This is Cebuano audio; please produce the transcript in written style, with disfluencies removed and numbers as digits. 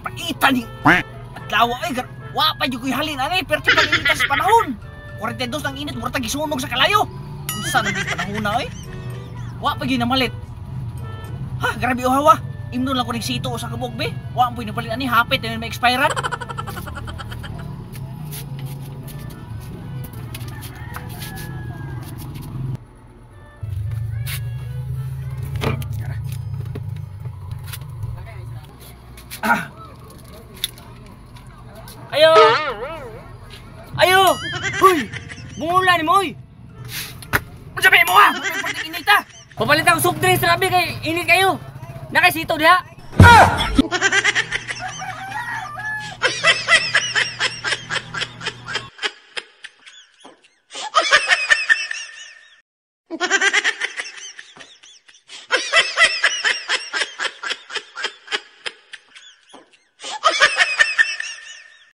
Paita ni adlaw ay wa pa jud koy halin ani, pero pag init sa panahon. 42 ang init, mura tag gisunog sa kalayo. Unsa na di panahon na oy? Wa pa gyud namalit. Ha, grabe hawa. Imnon lang ko ning sito sa kabog be. Wa mo napalit ani, hapit na ma-expirean. Ah. Ayo. Ayo. Huy. Bungula ni mo oy. Unsa ba mo ha? Inita. Papalit ang soft drinks rabi kay init kayo. Nakaisito diha. Ah!